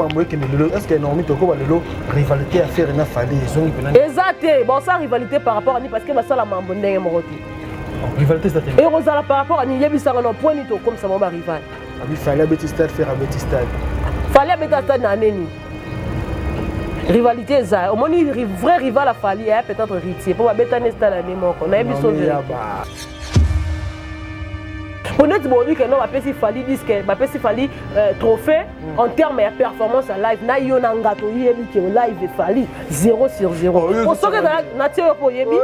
Mambo ekende lelo, est ce que Naomi tokoba lelo rivalité ya Ferre na Fally ezongi mpena? Eza te. Bosala rivalité par rapport à nini? Parce que basala mambo ndenge moko te. Rivalité eza te. Ekozala par rapport à nini? Yebisanga no point nini tokomisa bango barival. Abi Fally abeti stade, Ferre abeti stade. Fally abeta stade na nini? Rivalité eza, omoni vrai rival a Fally aya peut-être Héritier, mpo babetani stade ane moko. Nayebi so vérité po neti bolobi ke no bapesi Fally disque, bapesi Fally trophée en terme ya performance ya live. Na yo na nga toyebi ke live e Fally 0 sur 0. Po soki ezala natie yo mpo oyebi,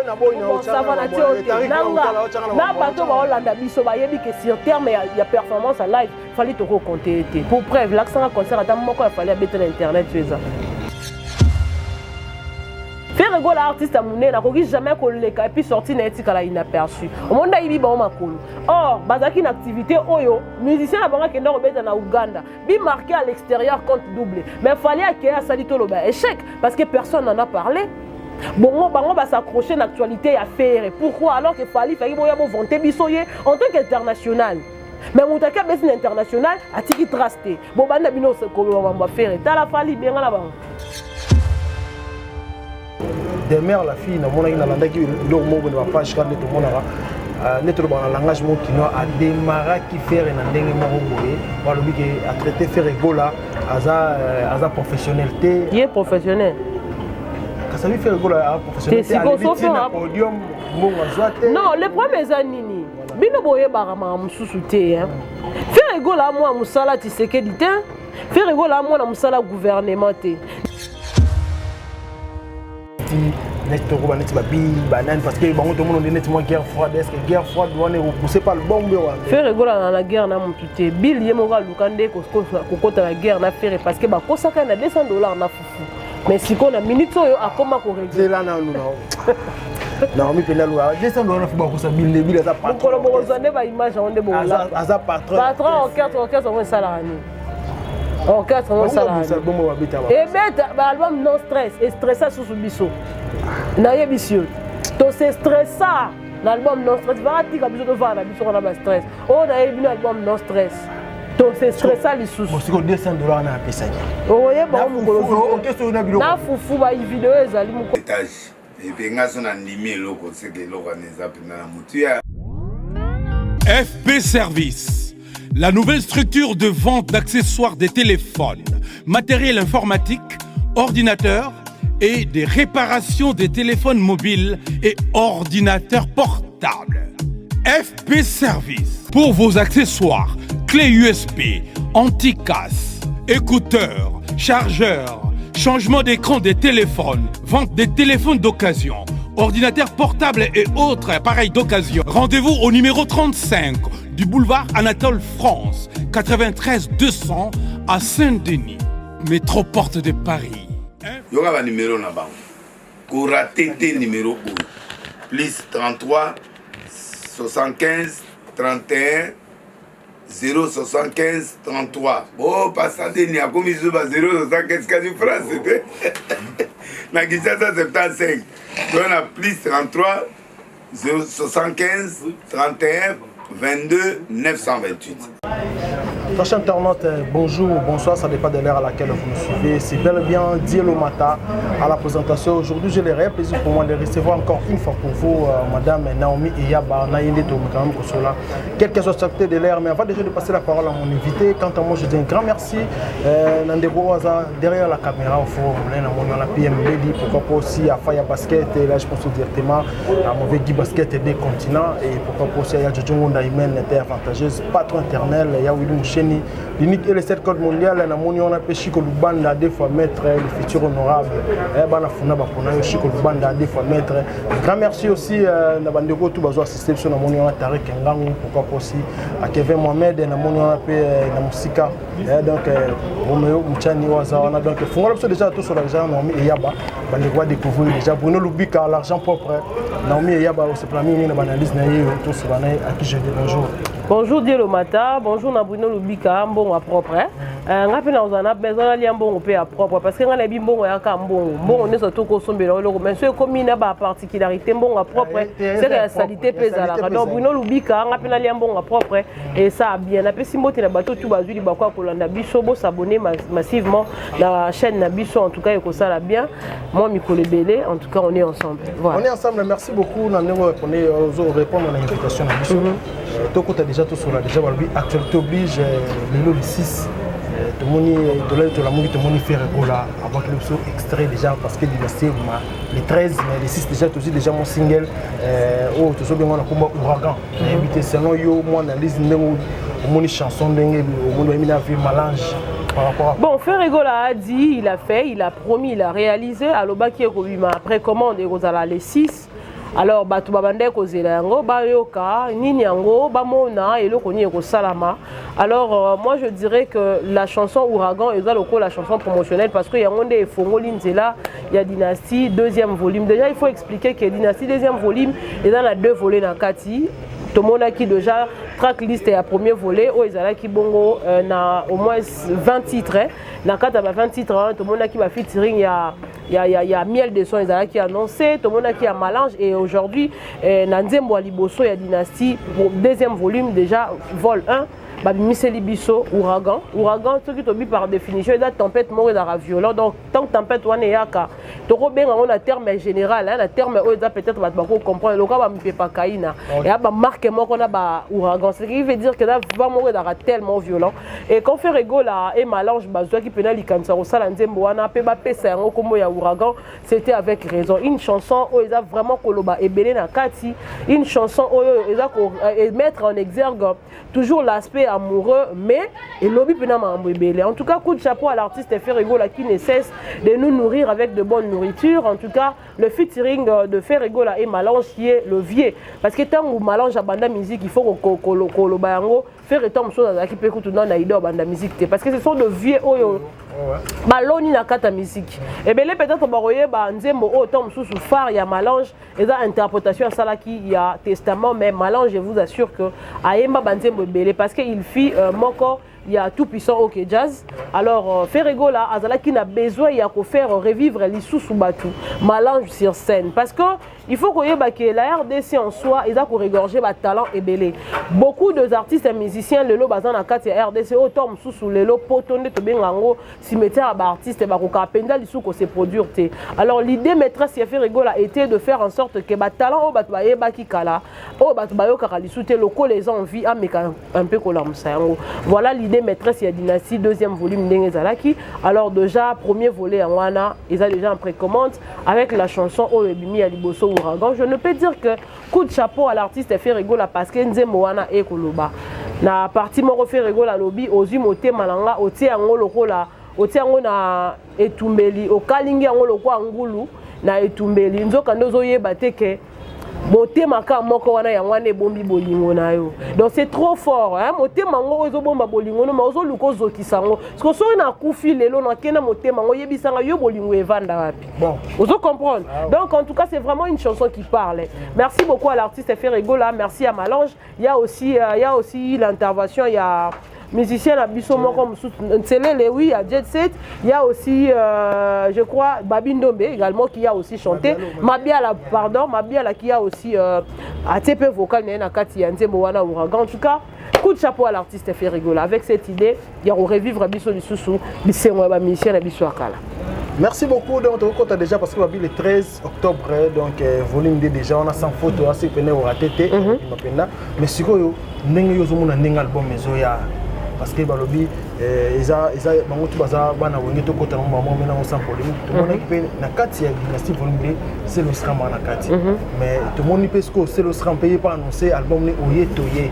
ça va, natie yo te. Na nga na bato baolanda biso bayebi ke sur terme ya performance ya live, Fally tokokonte ye te. Pour preuve, lakisanga concert ata moko ya Fally abete na internet oyo eza. Ferre Gola, artiste ya monene, akoki jamais koleka et puis sorti na ye etikala inaperçu. Omoni ayibi bango makolo. Or bazalaki na activité oyo musicien na bango akenda kobeta na Uganda, bimarqué à l'extérieur, compte double. Mais Fally akeye, asali, toloba échec, parce que personne n'en a parlé. Bongo bango bas'accroche na actualité ya Ferre, pourquoi? Alors que Fally faki boya bovanter biso ye en tant qu'international, mais moto aki abeti na international, atiki trace te. Bobanda bino koloba mambo ya Ferre, tala Fally, benga na bango. Demeure la fille, namonaki, nalandaki eloko moko na bapage kaka nde tomonaka nde tolobaka na langage moko kinois. Ademaraki Ferre na ndenge moko boye, balobi ke atraité Ferre Gola aza professionnel te. Ye professionnel? Kasi abi Ferre Gola aza professionnel te, alebi ti na podium, mbongo azwa te. Non, le problème eza nini? Bino boyebaka makambo mosusu te. Ferre Gola mwa mosala Tisekedi te, Ferre Gola mwana mosala gouvernement te. Neti tokoba neti babi banani, parce que bango tomona nde neti mwa guerre froide. Est ce que guerre froide wana ekopousse pas album mbe wana? Ferre Gola na guerre na motu te. Bill ye moko aluka nde kokota na guerre na Ferre, parce que bakosaka na 200 $ na fufu. Mais sikoyo na minute oyo akoma korégler. Zela nanu, Naomi mpenza aluka 200 $ na fufu, bakosa Bill. Bill aza patron. Mokolo bokozwa nde baimage yango nde. Aza patron. Patron orchestre. Orchestre yango esalaka nini? Orchestre yango esalaka ebeta baalbum non stress, estressa susu biso. Nayebisi yo, tose stressa na album non stress. Bakatika biso tovanda na biso kona bastress oyo. Nayebi bino, album non stress, tose stressa lisusu. Siko 200 $ na apesaki? Oyeba o mokolo na fufu, bavideo ezali. Étage epe nga so na ndimi eloko seke eloko wana eza mpenza na motu ya FP Service, la nouvelle structure de vente d'accessoires des téléphones, matériel informatique, ordinateurs et des réparations des téléphones mobiles et ordinateurs portables. FP Service, pour vos accessoires, clés USB, anti-casse, écouteurs, chargeurs, changement d'écran des téléphones, vente des téléphones d'occasion, ordinateurs portables et autres appareils d'occasion. Rendez-vous au numéro 35 du boulevard Anatole France, 93 200 à Saint-Denis, métro Porte de Paris. Yoka banimero na bango, korater te. Nimero oyo: plus 33 75 31 075 33. O pasa ndeni akomi so ba 075, kasi France te, na Kinshasa 75. To na plus 33 075 31 22 928. Chers internautes, bonjour, bonsoir, ça dépend de l'heure à laquelle vous nous suivez. C'est bel et bien Dielo Mata à la présentation. Aujourd'hui, j'ai le réel plaisir pour moi de recevoir encore une fois pour vous Madame Naomi Eyaba, Naïnde Tomikam Kosola. Quelle que soit de l'heure, mais avant déjà de passer la parole à mon invité, quant à moi, je dis un grand merci. Nandeko Oaza, derrière la caméra, au fond, on a PM Lady, pourquoi pas aussi à Faya Basket, et là je pense directement à mauvais Guy Basket et des continents, et pourquoi pas aussi à Jojo Ngonda Imen, avantageuse, patron éternel, ya Willy Moucheni, l'unique et le 7 code mondial, na moni on a Chico Lubanda, deux fois maître, le futur honorable, eh bana funa ba pona yo Chico Lubanda, deux fois maître. Grand merci aussi na bandeko tout bazo assister biso, na moni on a Tarek Ngangu, pourquoi pas aussi à Kevin Mohamed, na moni on a pe na musika, donc Romeo Mouchani waza wana. Donc fungola biso déjà tout sur la déjà Naomi Eyaba, bandeko ba découvrir déjà Bruno Lubika, l'argent propre. Naomi Eyaba osepela mingi na banalyse na ye, tout sur na à qui je dis bonjour. Bonjour Dieu le matin, bonjour na Bruno Lubika, mbongo propre. Hein? Nga mpe nakozala na besoin nalia mbongo mpe ya propre, parce que ngai nayebi mbongo yaka mbongo, mbongo nyonso tokosombela eloko, mais so ekomi na baparticularité, mbongo ya propre seke ya saleté mpe ezalaka. Donc Bruno Lubika, nga mpe nalia mbongo ya propre esa bien. Napesi mbote na bato tu bazwi libaku ya kolanda biso. Bos'abonner massivement na chaîne na biso. En tout cas, ekosala bien mwa mikolo ebele. En tout cas, on est ensemble. Voilà. On est ensemble. Merci beaucoup na ndenge répondre na invitation na biso. Tokota déjà, tosola déjà. Balobi actualité oblige, lelo le 6, tomoni tolali, tolamuki, tomoni Ferre Gola abwaki biso extrait déjà, parce que Dynastie ma le 13, mais le 6 déjà tozwi déjà mon single oyo tozobenga na komba Ouragan. Nayebi te, selon yo, mwa analyse, ndenge omoni chanson, ndenge omoni bayemi na vie Malange par rapport à Bon, Ferre Gola a dit, il a fait, il a promis, il a réalisé. Alobaki ekobima, précommande ekozala le 6. Alors bato babanda kozela yango, bayoka nini yango, bamona eloko nini ekosalama. Alors moi, je dirais que la chanson Ouragan eza lokola la chanson promotionnelle, parce que yango nde efongoli nzela ya Dynastie deuxième volume. Déjà, il faut expliquer que Dynastie deuxième volume eza na deux volets. Na kati tomonaki déjà track list ya premier volet oyo ezalaki bongo na au moins 20 titres. Na kati ya ba 20 titres wana, tomonaki ba featuring ya Miel de Son ezalaki annoncé, tomonaki ya Malange. Et aujourd'hui, na nzembo ya liboso ya Dynastie deuxième volume, déjà vol 1, babimiseli biso Ouragan. Ouragan, soki tobi par définition, eza tempête moko ezalaka violent. Donc tant que tempête wana eyaka, tokobenga yango na terme général, na terme oyo eza peut-être bato bakocomprendre, lokola bamipepa kaina eya bamarque moko na baouragan, ce qui veut dire que eza vent moko ezalaka tellement violent. Et quand Ferre Gola et Malange bazwaki mpena likanisa kosala nzembo wana mpe bapesa yango nkombo ya Ouragan, c'était avec raison. Une chanson oyo eza vraiment koloba ebele na kati, une chanson oyo eza mettre en exergue toujours l'aspect amoureux, mais elobi mpena makambo ebele. En tout cas, coup de chapeau à l'artiste Ferre Gola qui ne cesse de nous nourrir avec de bonnes nourritures. En tout cas, le featuring de Ferre Gola et Malange, qui est le vieux, parce que ntango Malange abanda musique, il faut koloba yango, Ferre ntango mosusu azalaki mpe kutu na ide abanda musique te, parce que ce sont de vieux oyo baloni na kati ya musique ebele. Peut-être bakoyeba nzembo oyo ntango mosusu phare ya Malange eza interprétation asalaki ya Testament, mais Malange, je vous assure que ayemba banzembo ebele, parce que il fit moko ya Tout Puissant OK Jazz. Alors Ferre Gola azalaki na besoin ya kofaire revivre lisusu bato Malange sur scène, parce que il faut koyeba ke la RDC en soi eza koregorger batalent ebele. Beaucoup de artistes et musiciens lelo baza na kati ya RDC oyo to mosusu lelo poto nde tobenga yango cimetière ya baartiste, bakokaka mpenza lisusu kose produire te. Alors l'idée maîtresse ya Ferre Gola était de faire en sorte que batalent oyo bato bayebaki kala, oyo bato bayokaka lisusu te, lokola eza envie ameka un peu kolamusa yango. Voilà l'idée maîtresse ya Dynastie deuxième volume ndenge ezalaki. Alors déjà, premier volet yango wana eza déjà en précommande avec la chanson oyo ebimi ya liboso, Ouragan. Je ne peux dire que coup de chapeau à l'artiste Ferre Gola, parce que nzembo wana ekoloba na partie moko, Ferre Gola alobi: ozwi motema na nga, otie yango lokola otie yango na etumbeli, okalingi yango lokola ngulu na etumbeli, nzoka nde ozoyeba te ke motema kaka moko wana, yango wana ebombi bolingo na yo. Donc c'est trop fort, hein? Motema yango oyo ezobomba bolingo no, ma ozoluka ozokisa yango, parce que soki nakufi lelo, nakenda motema yango, oyebisanga yo bolingo evanda wapi? Bon. Ozo comprendre? Donc en tout cas, c'est vraiment une chanson qui parle. Merci beaucoup à l'artiste Ferre Gola, merci à Malange. Il y a aussi l'intervention, il y a musicien na biso moko mosusu, Nselele, oui, à Jet Set. Il y a aussi je crois Babi Ndombe également qui a aussi chanté, Mabiala, pardon, Mabiala qui a aussi atie mpe vocal na ye na kati ya nzembo wana Ouragan. En tout cas, coup de chapeau à l'artiste Ferre Gola avec cette idée ya korevivre biso lisusu bisengo ya bamusicien na biso ya kala. Merci beaucoup. Donc, on déjà parce que le 13 octobre, donc volume 2 déjà, on a sans faute, on a pene au raté, mais sikoyo, ndenge yo ozomona ndenge album ezoya, parce que balobi eza bango tu baza bana Wenge, tokota nango bango mena sans polémique. Tomonaki mpe na kati ya Dynastie volume 2 Celeo Scram na kati, mais tomoni mpe sikoyo Celeo Scram mpe ye mpe annoncé album ne oye toye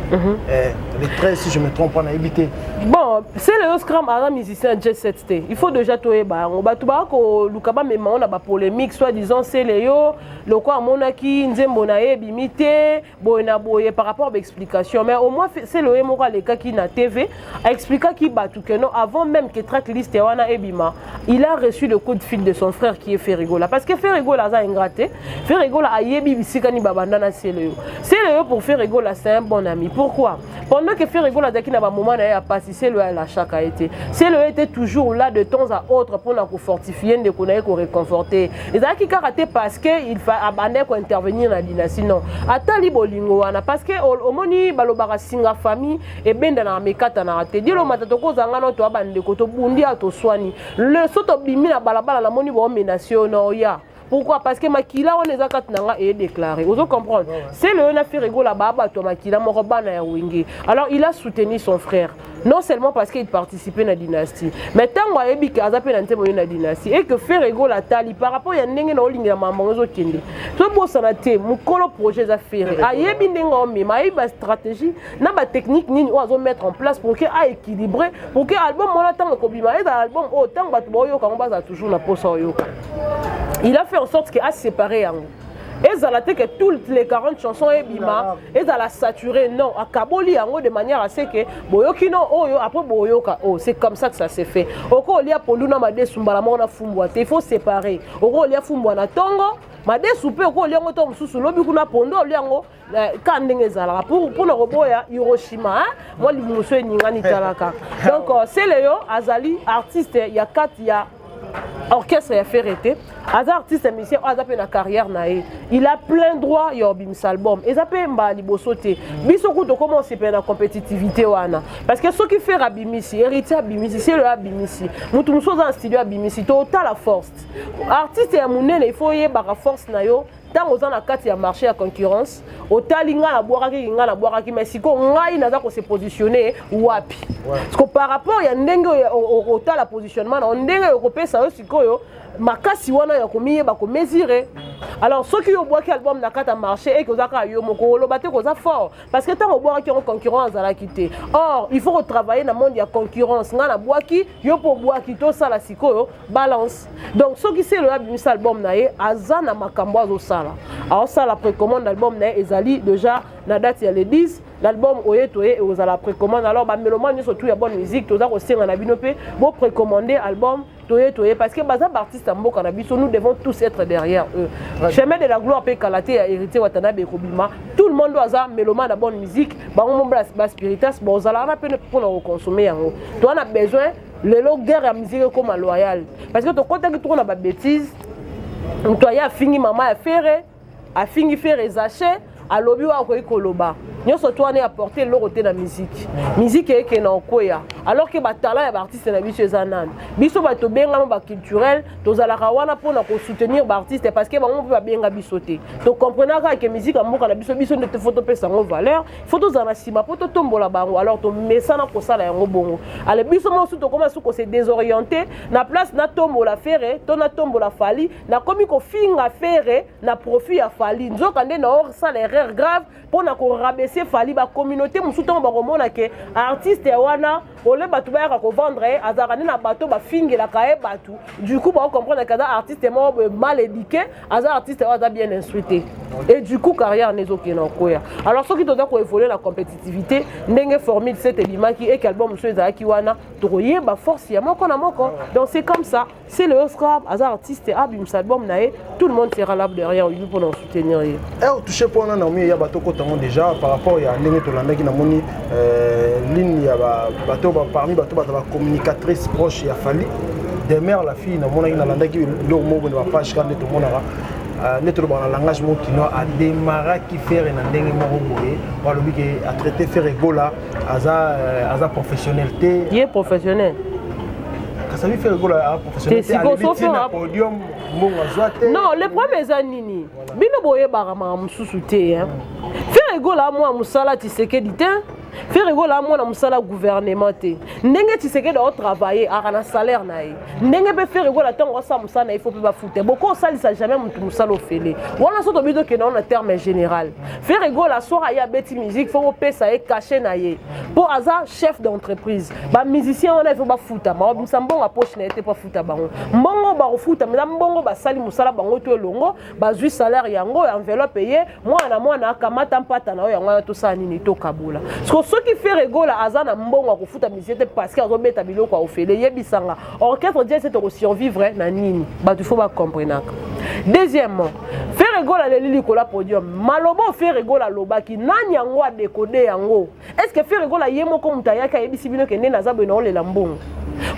le 13, si je me trompe pas, nayebi te. Bon, Celeo Scram aza musicien Jet Set te. Il faut déjà toyeba yango. Bato baka koluka bamema ngo na bapolémique, soit disant Celeo loko amonaki nzembo na ye ebimi te boye na boye par rapport baexplication, mais au moins Celeo ye moko alekaki na TV, aexplikaki bato que non, avant même que track list wana ebima, il a reçu le coup de fil de son frère qui est Ferre Gola, parce que Ferre Gola aza ingrat te. Ferre Gola ayebi bisika ni babanda na Celeo. Celeo, pour Ferre Gola, c'est un bon ami. Pourquoi? Pendant que Ferre Gola azalaki na bamoment na ye ya pasi, Celeo alâchaka ye te. Celeo était toujours là de temps à autre mpona kofortifie ndeko na ye, koréconforte. Ezalaki kaka te parce que il abandaki kointervenir na dynastie, non. Atali bolingo wana, parce que omoni, balobaka singa famille ebendanaka, mekatanaka te. Dielo Mata, tokozanga no toya bandeko, tobundi ya toswani le so, tobimi na balabala, namoni baomenasi oyo na oya. Pourquoi? Parce que makila wana eza kati na nga, edéclaré. Ozo comprendre? C'est le na Ferre Gola, baa bato ya makila moko, bana ya Wenge. Alors il a soutenu son frère, non seulement parce qu'il participait na dynastie, mais ntango ayebi ke aza mpe na nzembo ye na dynastie et que Ferre Gola atali par rapport ya ndenge na olingela mambango ezokende. Tobosana te, mokolo projet eza Ferre, ayebi ndenge aomema, ayebi bastratégie na batechnique nini oyo azomettre en place pour ke aéquilibré, pour ke album wana, ntango ekobima, ezala album oyo ntango bato baoyoka yango, bazala toujours na posa oyoka. Il a fait en sorte ke aséparé yango, ezala te que toutes les 40 chansons ebima, ezala saturé, non. Akaboli yango de manière à ce que boyoki no oyo, après boyoka oyo. C'est comme ça que ça s'est fait. Oko olia pondu na madesu mbala moko na fumbwa te, il faut séparer. Oko olia fumbwa na ntongo, madesu mpe oko olia yango to mosusu lobi kuna, pondu olia yango ka ndenge ezalaka mpona koboya Hiroshima mwa libumu eningani. Talaka, donc Celeo azali artiste ya kati ya orchestre ya Ferre te, aza artiste musicien oyo aza mpe na carrière na ye. Il a plein droit ya obimisa album. Eza mpe mbala liboso te. Biso kutu tokóma osepela na compétitivité wana, parce que soki Ferre abimisi, Héritier abimisi, Celeo abimisi, motu mosusu aza na studio abimisi, totala force. Artiste ya monene, il faut oyebaka force na yo ntango oza na kati ya marché ya concurrence. Otali, ngai nabwakaki, ngai nabwakaki, mais sikoyo ngai naza kose positionner wapi? Parce que par rapport ya ndenge otala positionnement na yo, ndenge okopesa yo sikoyo makasi wana ya komiyeba, komesure. Alors soki yo obwaki album na kati ya marché eke oza kaka yo moko, oloba te koza fort, parce que ntango obwakaki yango, concurrent azalaki te. Or il faut kotravailler na monde ya concurrence. Ngai nabwaki, yo mpo obwaki, tosala sikoyo balance. Donc soki Celeo abimisa album na ye, aza na makambo azosala, aosala précommande. Album na ye ezali déjà na date ya le 10. L'album oye toye ekozala précommande. Alors bamélomane nyonso tu ya bonne musique, toza kosenga na bino mpe boprécommande album toye toye, parce que baza baartiste ya mboka na biso. Nous devons tous être derrière eux. Chemin de la gloire mpe kala te ya Héritier Watanabe ekobima. Tout le monde oyo aza mélomane na bonne musique, bango mo baspiritas bozala wana mpe mpona kokonsome yango. Toza na besoin lelo guerre ya musique ekóma loyale, parce que tokɔtaki toko na babêtise. Moto aye afingi mama ya Ferre, afingi Ferre Zache, alobi oyo akoki koloba nyonso to wana, apporte eloko te na musique. Musique ekende na okweya, alors que batalent ya baartiste na biso eza nani. Biso bato tobengama baculturel, tozalaka wana mpona kosoutenir baartiste, parce que bango mpe babenga biso te. Tocomprenaka ke musique ya mboka na biso, biso nde te faut topesa yango valeur, faut tozala na nsima mpo totombola bango. Alors tomesana kosala yango bongo. Ale biso mosusu tokóma su kose désorienté na place natombola Ferre to natombola Fally, nakomi kofinga Ferre na profit ya Fally. Nzoka nde naosala erreur grave mpona korabaisser Fally. Bacommunauté mosusu, ntango bakomona ke artiste wana ole bato bayaka kovendre ye, azalaka nde na bato bafingelaka ye bato, du coup bakocomprendre ke aza artiste moko boye mal éduqué, aza artiste oyo aza bien instruit te, et du coup carrière na ezokende okoya. Alors soki toza koévolue na compétitivité, ndenge formule 7 ebimaki, eke album mosusu ezalaki wana, tokoyeba force ya moko na moko. Donc c'est comme ça. C'est le Oscar, aza artiste, abimisa album na ye, tout le monde sera là derrière lui mpona soutenir ye. Touché point wana, Naomi, ya bato kotango déjà par rapport ya ndenge tolandaki, namoni ligne ya bato, parmi bato bato bacommunicatrice proche ya Fally, Demer la fille, namonaki, nalandaki biloko moko na bapage kaka nde tomonaka, nde tolobaka na langage moko kinois, adémarraki Ferre na ndenge moko boye. Balobi ke atraité Ferre Gola aza professionnel te. Ye professionnel? Kasi abi Ferre Gola aza professionnel te, alebi na podium, mbongo azwa te. Non, le problème eza nini? Bino boyebaka makambo mosusu te. Ferre Gola amwa mosala Tshisekedi te. Ferre Gola amwana mosala gouvernement te. Ndenge Tshisekedi aotravaille, aka na salaire na ye, ndenge mpe Ferre Gola ntango asala mosala na ye, faut mpe bafute. Boko osalisa jamais motu mosala ofele wana. So tobi tokende wana na terme général, Ferre Gola soki aye abeti musique, faut kopesa ye cachet na ye, mpo aza chef d'entreprise. Bamusicien wana, il faut bafuta. Babimisa mbongo ya poche na ye te mpo afuta bango. Mbongo bakofuta eza mbongo basali mosala bango to elongo, bazwi salaire yango, enveloppe ye, mwana na mwana akamata mpata na oyo yango wana. Tosala nini? Tokabola. Soki Ferre Gola aza na mbongo ya kofuta musicien te parce que azobeta biloko ya ofele, yebisanga, orchestre Jet Set tokosurvivre na nini? Bato faut bacomprenaka. Deuxièmement, Ferre Ferre Gola aleli likolo ya podium. Maloba oyo Ferre Gola alobaki, nani yango adekode yango? Est-ce que Ferre Gola ye moko moto ayaki ayebisi bino ke nde naza boye naolela mbongo?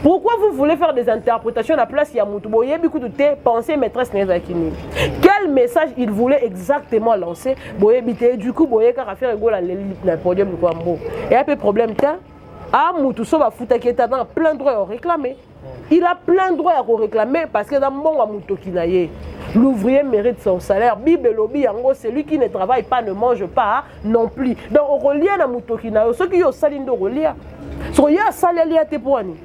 Pourquoi vous voulez faire des interprétations à la place ya mutu boyebi kutu te pensée maîtresse na ezalaki nini? Quel message il voulait exactement lancer? Boyebi te, du coup boye kaka Ferre Gola aleli na podium likolo ya mbongo. Eya pe problème te. Ah mutu so bafutaki ete aza na plein droit ya réclamer. Il a plein droit ya koréclamer parce que eza mbongo ya motoki na ye. L'ouvrier mérite son salaire. Bible elobi yango, celui qui ne travaille pas ne mange pas non plus. Donc okolia na motoki na yo, soki yo osali nde okolia. Soki ye asali alia te mpo wani?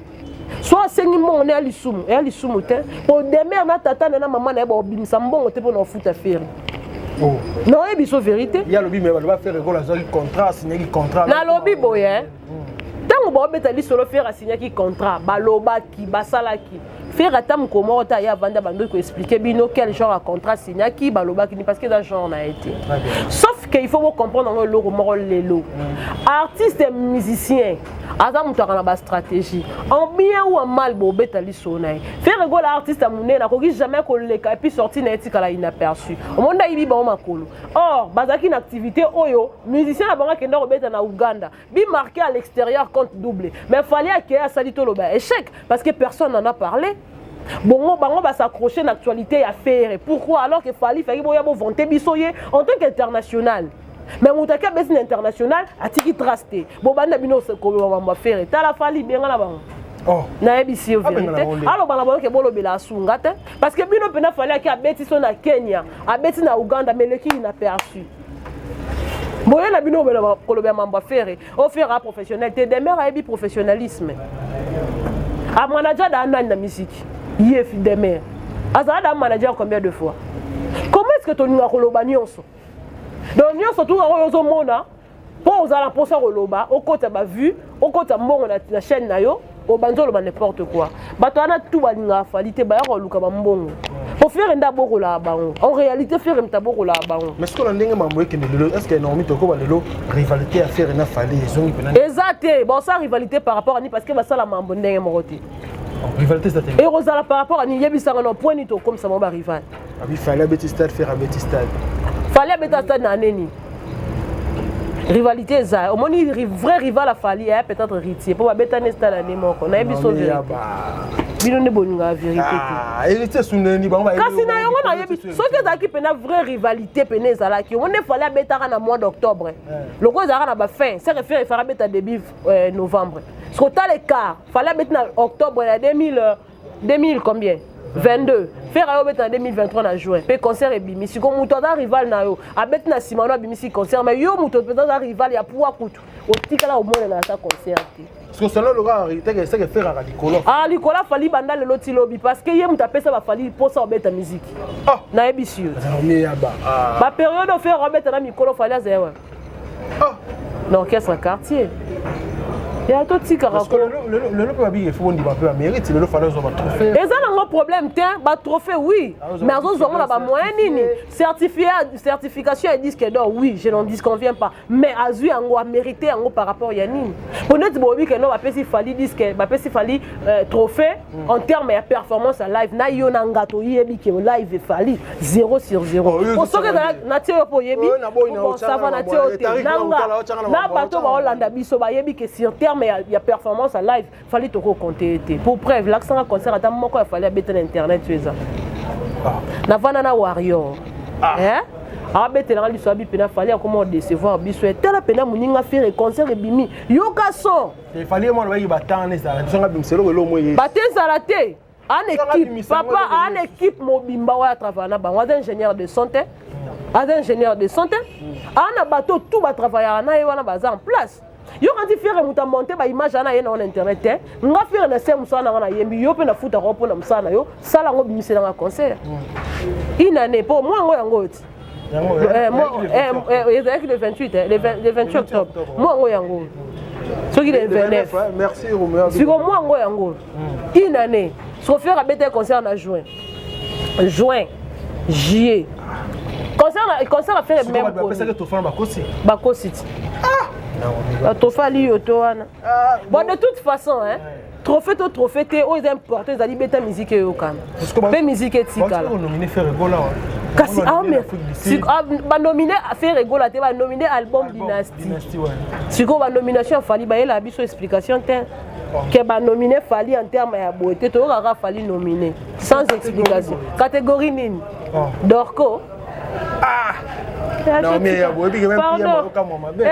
So asengi mbongo ne ya lisumu, ya lisumu te. Po demeure na tata na na mama na ye baobimisa mbongo te mpo na ofuta Ferre. Oh. Naoyebi so vérité. Ye alobi me baloba Ferre Gola azwaki contrat, asignaki contrat. Nalobi boye. Ntango baobeta lisolo Ferre asignaki contrat, balobaki, basalaki. Ferre ata mokolo moko te aye avanda bandoki koexpliquer bino quel genre ya contrat asignaki, balobaki ni parce que eza genre na ye te. Sauf que il faut bocomprendre yango eloko moko lelo. Artiste musicien aza moto aka na bastratégie en bien ou en mal bobeta lisolo na ye. Ferre Gola artiste ya monene akoki jamais koleka et puis sortie na ye etikala inaperçu. Omoni ayibi bango makolo. Or bazalaki na activité oyo musicien na bango akenda kobeta na Uganda, bi marqué à l'extérieur compte double, mais Fally akeye asali toloba échec parce que personne n'en a parlé. Bongo bango bas'accrocher na actualité ya Ferre. Pourquoi? Alors que Fally faki boya bovanter biso ye en tant qu'international. Mais moto aki abeti na international atiki trace te. Bobanda bino koloba mambo ya Ferre. Tala Fally benga na bango. Oh. Nayebisi yo Abenga na vérité. bango nde. Aloba na bango ke bolobela asunga te parce que bino mpena Fally aki abeti so na Kenya, abeti na Uganda, mais eleki inaperçu. Boye na bino kolobela mambo ya Ferre. O Ferre a professionnel te, Demeure ayebi professionnalisme. A manager da nani na musique? Ye Demeure. Azala da manager combien de fois? Comment est-ce que tolinga koloba nyonso? Donc nyonso tunga oyo ozomona mpo ozala mposa koloba, okota ba vue, okota mbongo na chaîne na yo, obanzi oloba n'importe quoi. Bato wana tu balingaka Fally te, baya koluka bambongo. Po Ferre nde abokolaka bango. En réalité Ferre moto abokolaka bango. Mais sikoyo na ndenge mambo ekende lelo, est ce que Naomi tokoba lelo rivalité ya Ferre na Fally ezongi mpena? Eza te, bosala rivalité par rapport à nini? Parce que basala mambo ndenge moko te. Rivalité eza te. Ekozala par rapport à nini? Yebisanga na point nini tokomisa bango barival. Abi Fally abeti stade, Ferre abeti stade. Fally abeta stade na nini? Rivalité eza, omoni vrai rival a Fally ya peut-être Héritier po babetani stade année moko. Nayebi so vérité. Bino nde bolingaka vérité te. Ah, Héritier sundeni bango ba kasi na yango nayebi soki ezalaki mpena vraie rivalité pene ezalaki, omoni nde Fally abetaka na mois d'octobre, lokola ezalaka na bafin, c'est que Ferre efaka abeta début novembre. Soki otala écart, Fally abeti na octobre ya 2000, 2000 combien, 22, Ferre ayo obeta na 2023 na juin mpe concert ebimi. Siko moto aza rival na yo abeti na nsima no abimisi concert, mais yo moto mpenza aza rival ya poids kutu otikala omonana ata concert te. Parce que selon le gars, c'est que Ferre aka likolo. Ah, likolo afali banda lelo ti lobi parce que ye moto apesa bafali mposa obeta musique. Ah. Nayebisi yo. Naomi Yaba. Ah. Bapériode oyo Ferre obeta na mikolo, Fally azaya wa Ah. na orchestre quartier ya totikaka. Parce que lelo mpe babiki efo bondima mpe bamérite lelo Fally azwa batrophée. Eza nango problème te, batrophée oui, Ah, ozwa mais azozwa ngo na batrophée, bamoyen nini? Certifié, certification ya disque d'or, oui, je n'en disconviens pas, mais azwi yango, amérité yango par rapport ya nini? Po neti boyebi ke no bapesi Fally disque, bapesi Fally trophée en terme ya performance ya live na yo na nga toyebi ke live efali 0 sur 0. Oh, yo Po soki ozotanga ezala nde. na tie yo mpo oyebi. Oh, na boyi na Bon, otyanga ça va na na tie yo mambo. te Tariq na na nga otala, otyanga na na mambo, bato otyanga na baolanda biso bayebi ke sur terme ya performance ya live, Fally tokokonte ye te. Pour preuve, lakisanga concert ata moko ya Fally abeta na internet oyo eza. Ah. Navanda na warrior. Ah. Eh? Abetelanga liso abi mpena Fally akoma odecevoir biso, etala mpena moninga Ferre concert ebimi, yoka son. Fally ye mwana bayiki batanga ezala biso nga bimisa eloko eloko mo ye. Bato ezala te ana Sanga équipe bimisa yango papa eloko ana équipe mobimba oyo atravaille na bango. Aza ingénieur de son te, aza ingénieur de son te, ana bato tout batravaillaka na ye wana baza en place. Yo kandi Ferre moto amonte baimage wana ye na wana internet te. Nga Ferre na se mosala nanga nayembi yo mpe nafutaka mpo na mosala na yo, sala yango, bimiselanga concert une année mpo mwa yango yango oyo ti. Yango, Ezalaki le 28, le 20, le 28 octobre. Mwa yango yango soki le 29. Merci Romeo. Siko mwa yango yango une année, siko Ferre abetaki concert na juin, juin, juillet, concert na Ferre même. Bapesaki trophée na bakosi. Bakosi ti trophée ali yo to wana. Bon, de toute façon, hein, trophée to trophée te, oyo eza important ezali beta musique eyokana mpe musique etikala. Nominé Ferre Gola. Kasi banomine Ferre Gola te, banomine album Dynastie. Sikoyo banomination ya Fally, bayelaka biso explication te ke banomine Fally en terme ya boye te. Toyokaka Fally nominé sans explication. Catégorie nini? Dorco.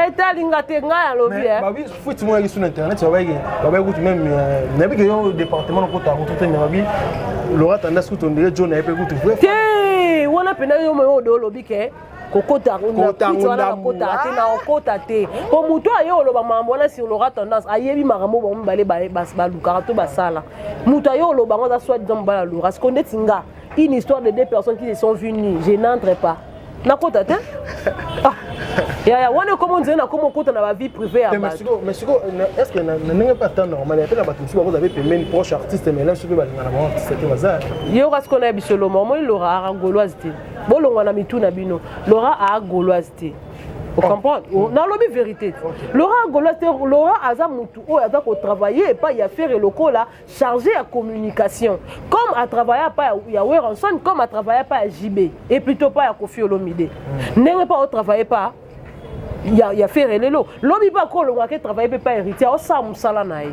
Etalinga te, ngai alobi. Futi moko yaki sur internet, babayaki, babayaki kutu même nayebi ke yo département nakota yango te, mais babi Laura Tendance kutu ondire jo na ye mpe kutu vrai. Te, wana mpena yo moyo odo olobi ke kokota wana, nakota te, na okota te, po moto aye oloba makambo wana sur Laura Tendance, ayebi makambo bango mibale balukaka to basala. Moto aye oloba yango aza soit disant mobali ya Laura. Siko ndeti nga, une histoire de deux personnes qui se sont vues nues, je n'entre pas, nakota te. Ah, yaya wana ekoma nzela nakoma okota na bavie privée ya bato. Mais siko, est ce que na ndenge mpe ata normal ya mpe na bato mosusu bakoza mpe pembeni proche artiste, mais là soki balingana bango artiste te, baza. Yoka, siko na biso loma, omoni Laura aka gauloise te. Bolongwa na mitu na bino, Laura aa gauloise te. Ocomprendre? Nalobi vérité te, Laura gauloise te. Laura aza mutu oyo aza kotravaille epai ya Ferre lokola chargé ya communication, comme a travaillé pa ya Werrason, comme a travaillé pa ya JB et plutôt pa ya Koffi Olomide. Ndenge pa otravaille pa ya Ferre lelo, lobi mpe akolongwaka etravaille mpe pa Héritier, aosala mosala na ye.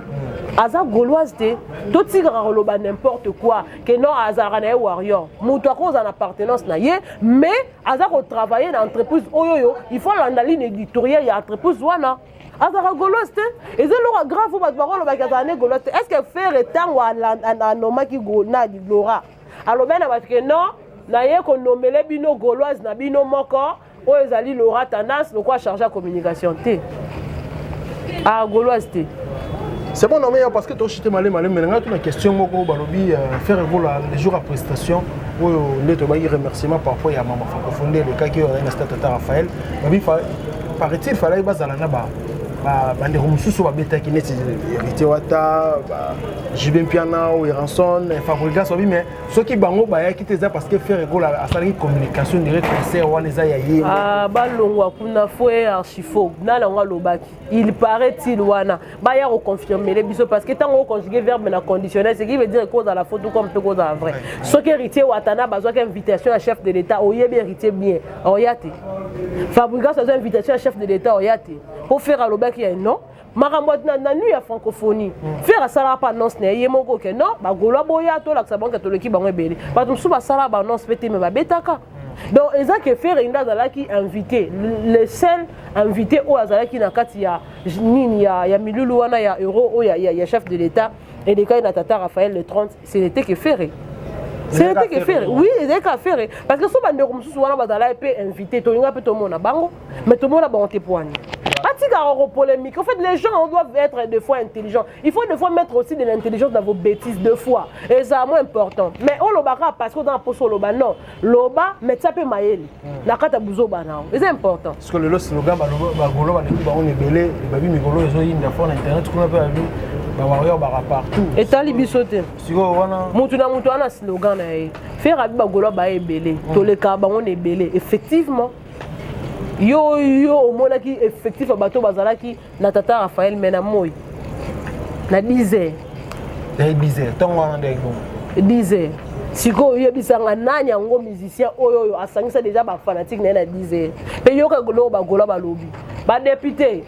Aza gauloise te, totikaka koloba n'importe quoi ke non, azalaka na ye warrior. Moto akozala na appartenance na ye, mais aza kotravaille na entreprise oyo oyo il faut alanda ligne éditoriale ya entreprise wana. Azalaka gauloise te, eza eloko ya grave oyo bato bakolobaki azala ne gauloise te. Est ce que Ferre, ntango anomaki na Laura, alobai na bato ke non, naye konomele bino gauloise na bino moko oyo ezali Laura Tendance lokola charge ya communication te? Ah, gauloise te. C'est bon, non, mais parce que toshite malé malé, mais nga tuna question moko. Balobi Ferre Gola, les jours à prestation oyo nde tobaki remerciement par rapport ya mama francophonie nde elekaki oyo azali na stade Tata Raphaël, babi paraît-il falaki bazala na bandeko mosusu babetaki neti Héritier Wata, JB Mpiana, Werrason, Fabregas. Babi mais soki bango bayaki te, eza parce que Ferre Gola asalaki communication direct, concert wana eza ya ye. Balongwa kuna, faux et archi faux. Nani yango alobaki il paraît-il wana? Baya koconfirmele biso, parce que ntango oconjugue verbe na conditionnel, ce qui veut dire kozala faux tout comme mpe kozala vrai. Soki Héritier Watana bazwaki invitation ya chef de l'État, oyebi Héritier bien, oya te. Fabregas azwa invitation ya chef de l'État, oya te. Po Ferre alobaki ya non, makambo na nuit ya francophonie, Ferre asalaka mpe annonce na ye moko ke non, bagaulois boya, tolakisa bango ke toleki bango ebele. Bato mosusu basalaka baannonce mpe te, me babetaka. Donc eza ke Ferre nde azalaki invité, le seul invité oyo azalaki na kati ya nini, ya milulu wana ya euro oyo ya chef de l'État elekai na Tata Raphaël le 30. Ce n'était que Ferre, ce n'était que Ferre. Oui, ezalaki kaka Ferre, parce que so bandeko mosusu wana bazalaki mpe invité, tolinga mpe tomona bango, mais tomona bango te. Poani batikaka kopolémique. En fait, les gens doivent être des fois intelligents. Il faut des fois mettre aussi de l'intelligence dans vos bêtises deux fois, ezala moins important. Mais olobaka parce que oza na poso oloba, non, loba, mais tia mpe mayele na kati ya buzoba na yo, eza important. Parce que lelo slogan bagaulois baleki bango na ebele, babi mikolo ezoyinda fort na internet kuna mpe, babi bawarrior baka partout. Etali biso te. Sikoyo wana. Mutu na mutu wana slogan na ye. Ferre abi bagaulois baya ebele, tolekaka bango na ebele. Effectivement, yo omonaki effectif ya bato bazalaki na Tata Raphaël, mais na moi na 10 heures. Na 10 heures, ntongo wana ndenge bongo. 10 heures. Sikoyo oyebisanga nani yango musicien oyo asangisa déjà bafanatique na ye na 10 heures? Mpe yoka eloko bagaulois balobi: badéputé,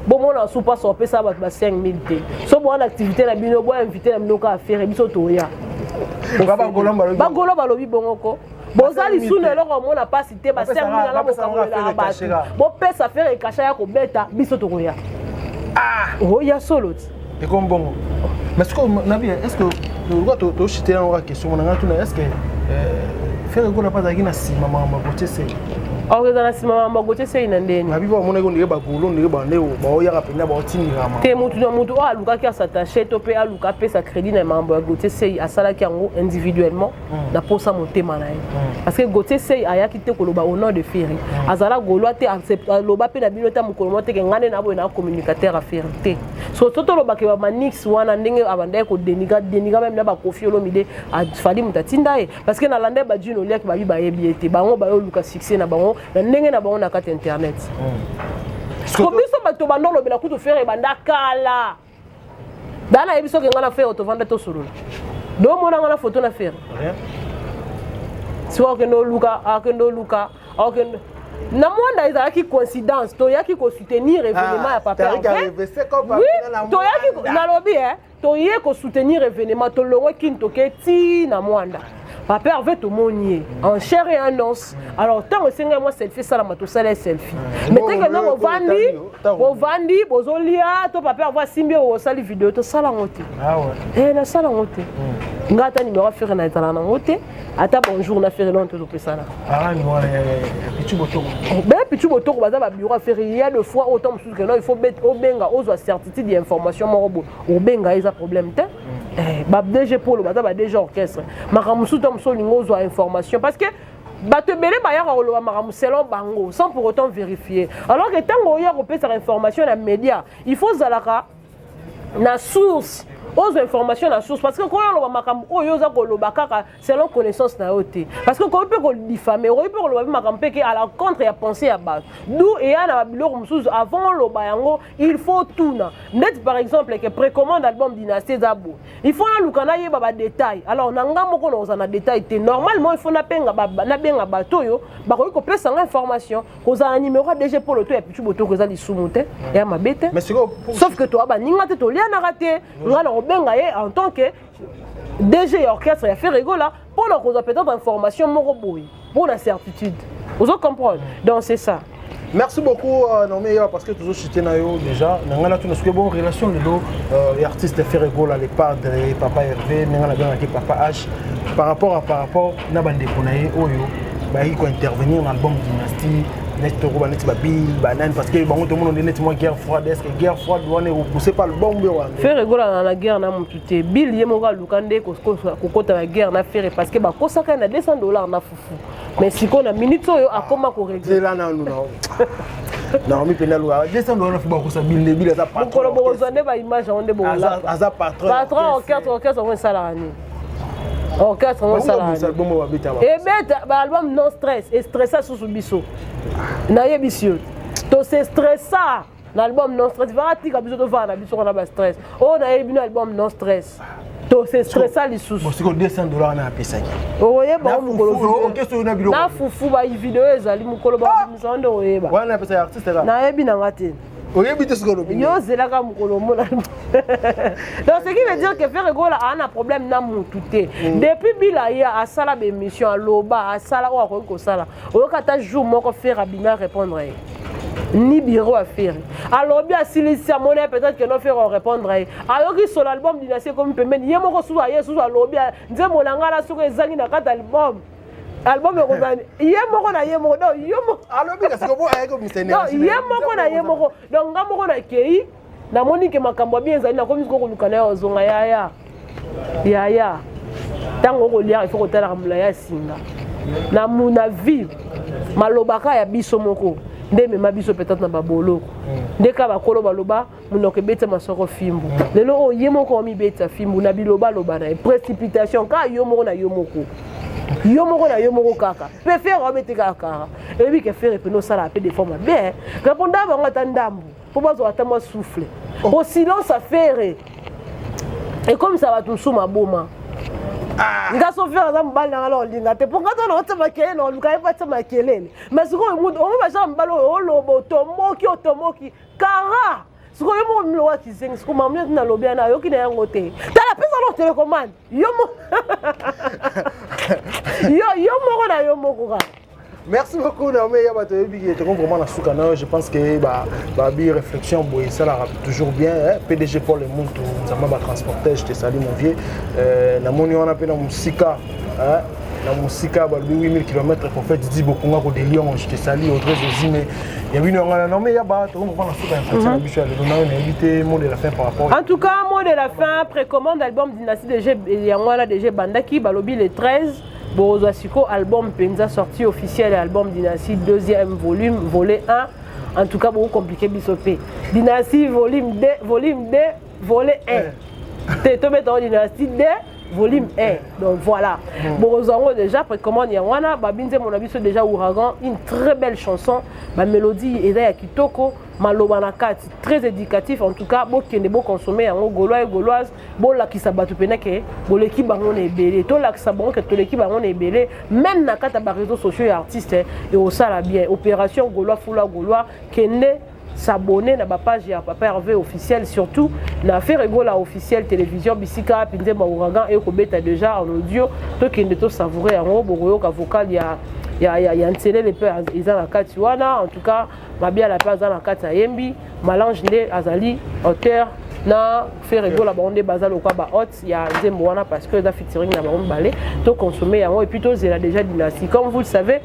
bomona su mpasi opesa bato ba 5000 te. So bowana activité na bino, boinvite na bino kaka Ferre, biso toya. Bagaulois balobi bongo ko boza lisu na eloko omona mpasi te. Ba 5000 wana bokangolela bato, bopesa Ferre cachet ya kobeta, biso tokoya. Oya solo ti. Ekomi bongo. Mais sikoyo nabi, est ce que lokola toshite yango kaka question na ngai tuna, est ce que Ferre Gola mpe azalaki na nsima makambo ya Gautier Sey? Akozala na nsima makambo ya Gautier Sey na ndeni? Nabi mpo bamonaki ondire bagaulois, ondire bande baoyaka mpenza baotindikama. Te, mutu na mutu oyo alukaki as'attache to mpe aluka apesa crédit na makambo ya Gautier Sey, asalaki yango individuellement na posa motema na ye, parce que Gautier Sey ayaki te koloba au nom de Ferre. Azala gaulois te, aloba mpe na bino te mokolo moko teke ngai nde na boye na communicateur ya Ferre te. So so tolobaka bamanix wana ndenge abandaki kodénigrer, dénigrer même na baKoffi Olomide, afali moto atinda ye, parce que nalanda ye bajune oliaki babi bayebi ye te. Bango bayoluka succès na bango na ndenge na bango na kati internet. Ko biso bato banda olobela kutu Ferre ebanda kala. Daa nayebi soki ngai na Ferre tovanda tosolola, domona ngai na foto na Ferre. Sikoyo akende oluka, akende oluka, akende na Mwanda. Ezalaki coïncidence, toyaki kosoutenir événement ya papa Hervé. Oui, toyaki, nalobi e, toye kosoutenir événement, tolongwe Kini, toke ti na Mwanda. Papa Hervé tomoni ye en chair et en os. Alors ntango esengai mwa selfie esalama, tosala ye selfie, mais teke ndenge ovandi, bovandi, bozolia to papa Hervé asimbi oyo, osali video, tosala yango te. Eh, nasala yango te. Nga ata numéro Ferre na ezala nango te, ata bonjour na Ferre non te, topesana. Ben Pichu Botoko baza babureau ya Ferre. Il y a de fois oyo ntango mosusu keno il faut obenga, ozwa certitude ya information moko boye, obenga, eza problème te. Ba DG Polo baza ba DG orchestre. Makambo mosusu, ntango mosusu olingi ozwa information, parce que bato ebele bayaka koloba makambo selon bango sans pour autant vérifier, alors que ntango oya kopesaka information na média, il faut ozalaka na source, ozwa information na source, parce que koyo oloba makambo oyo oza koloba kaka selon connaissance na yo te, parce que okoki mpe kodiffamer, okoki mpe koloba mpe makambo mpe ke à la contre ya pensée ya bato. D'où eya na babiloko mosusu, avant oloba yango, il faut tuna. Neti par exemple ke précommande album Dynastie eza boye, il faut naluka nayeba badétail. Alors na nga moko nakozala na détail te. Normalement il faut nabenga bato oyo bakoki kopesa nga information. Kozala na numéro ya DG Polo to ya Pichu Botoko eza lisumu te, eya mabe te, sauf que toya baninga te, tolianaka te. Nga na kobenga ye en tant que DG ya orchestre ya Ferre Gola mpona kozwa peut-être information moko boye, mpona certitude, ozo comprendre. Donc c'est ça. Merci beaucoup, Naomi, parce que toujours chuté na yo déjà. Nanga tout ce bon relation lelo artiste Ferre Gola, les padres, papa Hervé, nanga na bien papa H par rapport na bande na ye oyo ba ko intervenir dans l'album Dynastie, neti toko neti ba Bill banani, parce que bango tout le monde neti moi guerre froide. Est-ce que guerre froide wana repoussé par l'album be wana? Ferre Gola na guerre na mutu te. Bill ye moko aluka nde kokota na guerre na Ferre, parce que bakosaka na 200 $ na fufu, mais sikoyo na minute oyo akoma korégler. Nanu Naomi mpenza aluka 200 $ fu bakosa Bill. Bill aza patron. Mokolo bokozwa nde baimage yango nde. Aza patron. Patron orchestre. Orchestre yango esalaka nini? Orchestre yango esalaka nini? Ebeta baalbum non stress, estressa susu biso. Nayebisi yo, tose stressa na album non stress. Vaka tika biso tovanda na biso kona bastress oyo nayebi bino. Album non stress, tose stressa lisusu. Siko 200 $ na apesaki? Okoyeba mokolo na fufu, bavideo ezali, mokolo babimisa nde oyeba. Wana apesa artiste? Nayebi nanga te. Oyebi te soki olobi. Yo ozelaka mokolo omona. Donc ce qui veut dire que Ferre Gola aa na problème na mutu te. Depuis bila ye asala baémission, aloba, asala oyo akoki kosala, oyoka ata jour moko Ferre abimi arépondre ye, ni bureau ya Ferre alobi asilisi, amoni ye peut-être que no Ferre orépondre ye. Ayoki solo album Dynastie ekomi pembeni, ye moko susu aye susu alobi nzembo na ngai na soki ezangi na kati album, album ekozala ye moko na ye moko. Donc yo moko alobi kasi kobo ayaki komisa. Ye moko na ye moko. Donc nga moko nakei, namoni ke makambo ya bien ezali, nakomi sikoyo koluka na ye ozonga. Yaya, yaya, ntango okolia, il faut kotalaka molai ya singa na vie. Malobaka ya biso moko nde emema biso peut-être na baboloko. Nde kaka bakolo baloba, monoko ebeti masoko fimbu. Lelo oyo ye moko omibetisa fimbu na bilobaloba na ye, précipitation kaka yo moko na yo moko, yo moko na yo moko kaka. Mpe Ferre abeti kaka kara, eyebi ke Ferre pene osala mpe des fois mabe, répondre bango ata ndambu mpo bazwa ata mwa souffle, po silence affaire ekomisa bato mosusu maboma. Nga so Ferre aza mobali nanga na olinga te, mpo nga to na otia makelele, na oluka ye mpo atia makelele. Mais sikoyo mutu omo baza mobali oyo oloba, otomboki, otomboki kara. Sikoyo yo moko milowa kizengi. Sikoyo mamu nyonso nalobi wana, ayoki na yango te. Tala, pesa no télécommande yo yo moko na yo moko kaka. Merci beaucoup, Naomi. Ya bato oyebi ke tokomi vraiment na suka na yo. Je pense que babi réflexion boye esalaka toujours bien, hein? PDG Paul Muntu Nzamba batransporteur, je te salue, mon vieux. Namoni wana mpe na mosika, hein? Na mosika balobi 8000 km, prophète Didi Bokonga ko de Lyon, je te salue. Audrey Zozime ya bino yango wana. Naomi, ya ba tokomi vraiment na suka ya entretien na biso ya lelo. Nayo nayebi te, mot de la fin par rapport? En tout cas, mot de la fin, précommande album Dynastie DG yango wana DG bandaki balobi le 13 bokozwa siko album mpenza, sortie officielle ya album Dynastie deuxième volume, volet 1. En tout cas bokocompliquer biso mpe Dynastie volume 2, volume 2 volet 1 te, tobeta ngo Dynastie 2. volume 1. Donc voilà, bokozwa yango déjà, précommande yango wana. Babi nzembo na biso déjà Ouragan, une très belle chanson, bamélodie eza ya kitoko, maloba na kati très éducatif. En tout cas, bokende boconsommer yango, Gaulois et Gauloise, bolakisa bato pene ke boleki bango na ebele, tolakisa bango ke toleki bango na ebele, même na kati ya baréseaux sociaux ya artiste. Ekosala bien. Opération Gaulois Fula Gaulois, kende s'abonner na bapage ya Papa Hervé officiel, surtout na Ferre Gola officiel télévision, bisika mpe nzembo Ouragan ekobeta déjà en audio. Tokende tosavourer yango, bokoyoka vocal ya Nselele mpe eza na kati wana. En tout cas, Mabiala mpe aza na kati, ayembi. Malange nde azali auteur na Ferre Gola, bango nde baza lokwa bahote ya nzembo wana, parce que eza featuring na bango mibale. Toconsommer yango et puis tozela déjà Dynastie. Comme vous le savez,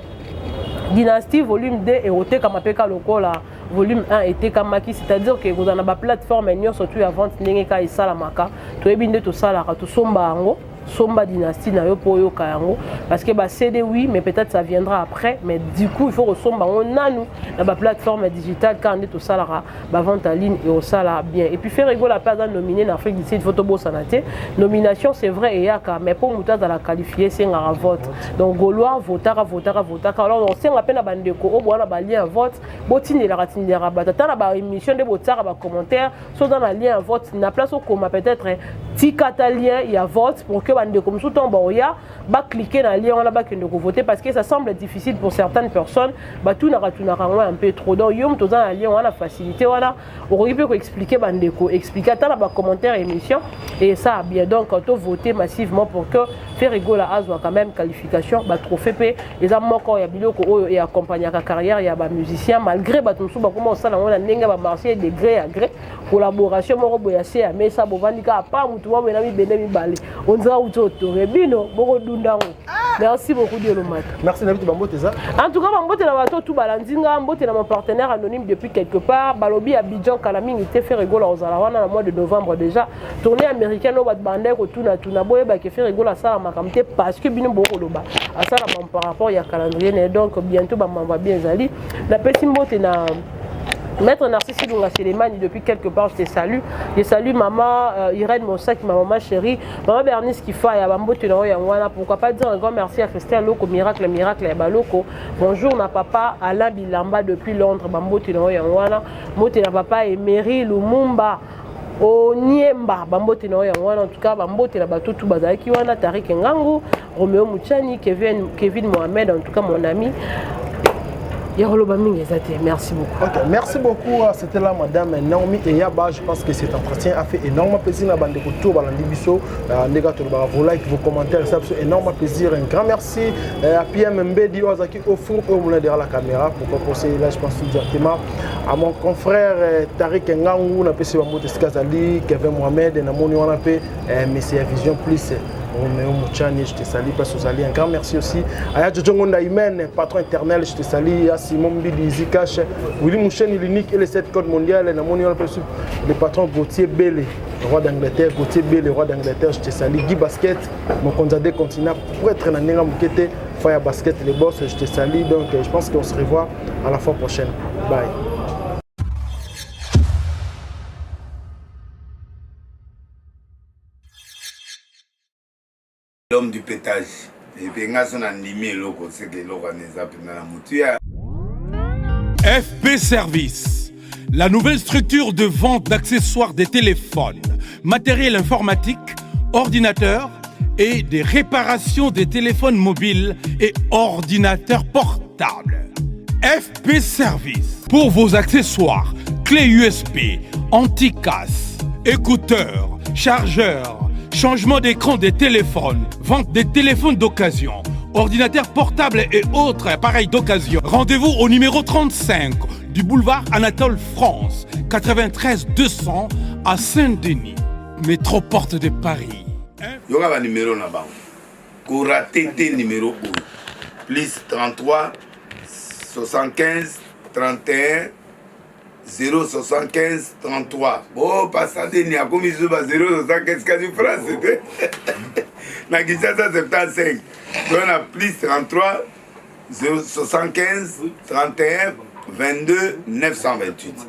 Dynastie volume 2 ekotekama mpe ka lokola volume 1 etekamaki, c'est-à-dire ke ekozala na baplateforme nyonso tu ya vente, ndenge kaka esalamaka. Toyebi nde tosalaka, tosomba yango. Somba Dynastie na yo mpo oyoka yango, parce que ba CD, oui, mais peut-être ça viendra après. Mais du coup, il faut kosomba yango nanu na baplateforme digitale, kaka nde tosalaka bavente en ligne, ekosala bien. Et puis Ferre Gola mpe aza nominé na Afrique du Sud, faut tobosana te. Nomination, c'est vrai, eyaka, mais mpo moto azala qualifié, esengaka vote. Donc Gaulois votaka, votaka, votaka. Alors osenga mpe na bandeko oyo bowana balien ya vote, botindelaka, tindelaka bato ata na baémission nde botiaka bacommentaire. So oza na lien ya vote, na place okoma, peut-être tika ata lien ya vote pour que bandeko mosusu ntango baoya bacliquer na lien wana, bakende kovoter, parce que ça semble difficile pour certaines personnes, batunaka tunaka yango un peu trop. Donc yo moto oza na lien wana, facilité wana, okoki mpe koexpliquer bandeko, expliquer ata na bacommentaire émission et ça bien. Donc tovoter massivement pour que Ferre Gola azwa quand même qualification. Batrophée mpe eza moko ya biloko oyo eaccompagnaka carrière ya bamusicien, malgré bato mosusu bakoma kosala yango na ndenge ya bamarché de gré à gré, collaboration moko boye ya se ya mesa, bovandi kaka pa motu moko boye na mibende mibale, ondira uti otore bino bokodunda yango. Merci beaucoup, Diolomata. Merci na biso. Bambote eza? En tout cas, bambote na bato tu balandi nga, mbote na mon partenaire anonyme depuis quelque part. Balobi Abidjan kala mingi te, Ferre Gola ozala wana na mois de novembre déjà, tournée américaine oyo bato bandai kotunatuna. Boyebake Ferre Gola asala makambo te parce que bino bokoloba asalama par rapport ya calendrier na ye. Donc bientôt bamambo ya bien ezali. Napesi mbote na Maître Narcisse Lunga Selemani depuis quelque part, je te salue. Je salue maman Irène Mosaki, ma maman chérie. Maman Bernice Kifaya, Bambote na oyo yango. Pourquoi pas dire un grand merci à Christian Loko, miracle, miracle ya Baloko. Bonjour na papa Alain Bilamba depuis Londres, Bambote na oyo yango. Mbote na papa Emery Lumumba Oniemba, bambote na oyo yango wana. En tout cas, bambote na bato tu bazalaki wana, Tarik Ngangu, Romeo Mouchani, Kevin, Kevin Mohamed, en tout cas mon ami. Ya koloba mingi eza te. Merci beaucoup. Ok, merci beaucoup. C'était là Madame Naomi Eyaba. Je pense que cet entretien a fait énormément plaisir na bandeko to balandi biso. Ndeka tolobaka, vos likes, vos commentaires, ça fait énormément plaisir. Un grand merci à PM Mbedi Ozaki au four au moulin derrière la caméra. Pourquoi penser là, je pense directement à mon confrère Tariq Ngangu, na pesi bambote Skazali, Kevin Mohamed, na moni wana pe Messia Vision Plus. Roméo Mouchani, je te salue, Place Ozali. Un grand merci aussi à Jojo Ngonda Imen, patron éternel, je te salue. À Simon Mbili, Zikash, Willy Moucheni, l'unique et les 7 codes mondial. Namoni le patron Gauthier Bélé, roi d'Angleterre, Gauthier Bélé, roi d'Angleterre, je te salue. Guy Basket, mon candidat continent, pour être dans Nenga Moukete, Fire Basket, les boss, je te salue. Donc, je pense qu'on se revoit à la fois prochaine. Bye. L'homme du pétage epe nga so nandimi eloko seke eloko wana eza mpenza na motu ya FP Service, la nouvelle structure de vente d'accessoires des téléphones, matériel informatique, ordinateurs et des réparations des téléphones mobiles et ordinateurs portables. FP Service, pour vos accessoires, clés USB, anti-casse, écouteurs, chargeurs, changement d'écran des téléphones, vente des téléphones d'occasion, ordinateurs portables et autres appareils d'occasion. Rendez-vous au numéro 35 du boulevard Anatole France, 93 200 à Saint-Denis, métro porte de Paris. Yoka banimero na bango, korater te. Numéro oyo: plus 33 75 31 075 33. Bo pasa ndeni akomi so ba 075, kasi France te, na Kinshasa 75. To na plus 33 075 31 22 928.